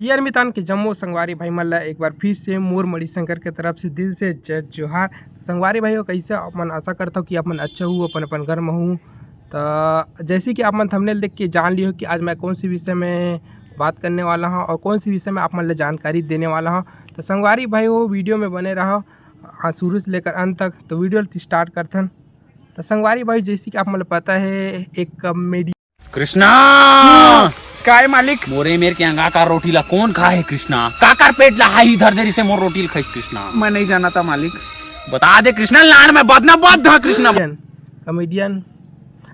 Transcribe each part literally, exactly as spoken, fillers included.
यार मितान के जम्मो संगवारी भाई मन ला एक बार फिर से मोर मणिशंकर के तरफ से दिल से जय जोहार। संगवारी भाई हो, कैसे आप मन? आशा करता हूँ कि आप मन अच्छा हो, अपन अपन घर में हो। तो जैसे कि आप मन थंबनेल देख के जान लियो कि आज मैं कौन से विषय में बात करने वाला हूँ और कौन से विषय में आप मन ला जानकारी देने वाला हूँ। तो संगवारी भाई हो, वीडियो में बने रहो, हाँ, शुरू से लेकर अंत तक। तो वीडियो स्टार्ट करथन। तो संगवारी भाई, जैसे कि आप मन ला पता है, एक कॉमेडी कृष्णा! काय मालिक? मोरे मेर के अंगाकार रोटी ला कौन खाहे कृष्णा? काकर पेट ला हाही धर दे रिसे मोर रोटी ल खाइस कृष्णा? मैं नहीं जानता मालिक। बता दे कृष्णा, लाड़ में बदना बद धा कृष्णा। कॉमेडियन,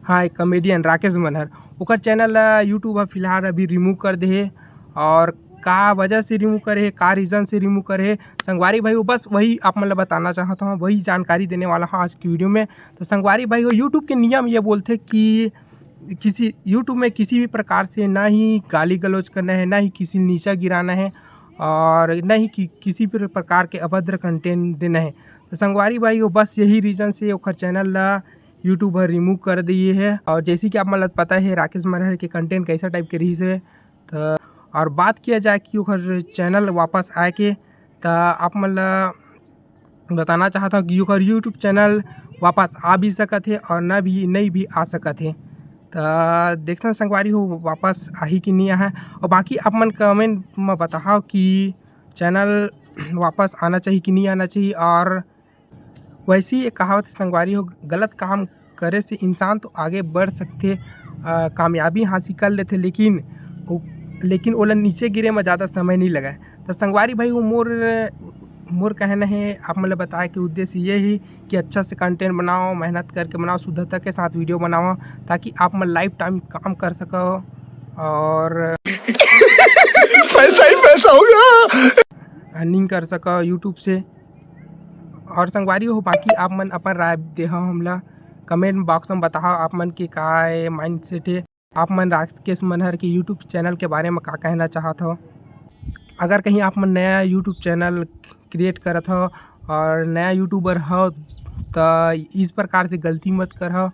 हाँ, एक कॉमेडियन राकेश मनहर, ओकर चैनल ला YouTube ह फिलहाल अभी रिमूव कर दे हे। और का वजह से रिमूव करे हे, का रीज़न से रिमूव करे हे, संगवारी भाई, वो बस वही आप मन ला बताना चाहता हूँ, वही जानकारी देने वाला हूँ आज की वीडियो में। तो संगवारी भाई हो, YouTube के नियम ये बोलथे कि किसी, YouTube में किसी भी प्रकार से ना ही गाली गलौज करना है, ना ही किसी नीचा गिराना है और ना ही कि, किसी भी प्रकार के अभद्र कंटेंट देना है। तो संगवारी भाई हो, बस यही रीज़न से ओकर चैनल ला YouTube ह रिमूव कर दिए है। और जैसे कि आप मन ला पता है, राकेश मनहर के कंटेंट कैसा टाइप के रहिस है। तो और बात किया जाए कि ओकर चैनल वापस आए के, तो आप मन ला बताना चाहता हूँ कि ओकर YouTube चैनल वापस आ भी सकत हे और ना भी, नहीं भी आ सकत हे। तो देखथन संगवारी हो, वापस आही कि नहीं आही। और बाकी आप मन कमेंट में बताओ कि चैनल वापस आना चाहिए कि नहीं आना चाहिए। और वैसे ही एक कहावत है संगवारी हो, गलत काम करे से इंसान तो आगे बढ़ सकथे, अ, कामयाबी हासिल कर लेथे, लेकिन ओ, लेकिन ओला नीचे गिरे में ज़्यादा समय नहीं लगे। तो संगवारी भाई हो, मोर, मोर कहना है, आप मन ला बताए के उद्देश्य ये ही कि अच्छा से कंटेंट बनाओ, मेहनत करके बनाओ, शुद्धता के साथ वीडियो बनाओ, ताकि आप मन लाइफ टाइम काम कर सको और पैसा ही पैसा होगा। अर्निंग कर सको YouTube से। और संगवारी हो, बाकी आप मन अपन राय देहा हमला, कमेंट बॉक्स में बताहा आप मन के का माइंडसेट है, आप मन राकेश मनहर के YouTube चैनल के बारे में का कहना चाहत हो। अगर कहीं आप मन नया YouTube चैनल क्रिएट करत हो और नया यूट्यूबर हो, तो इस प्रकार से गलती मत करहो।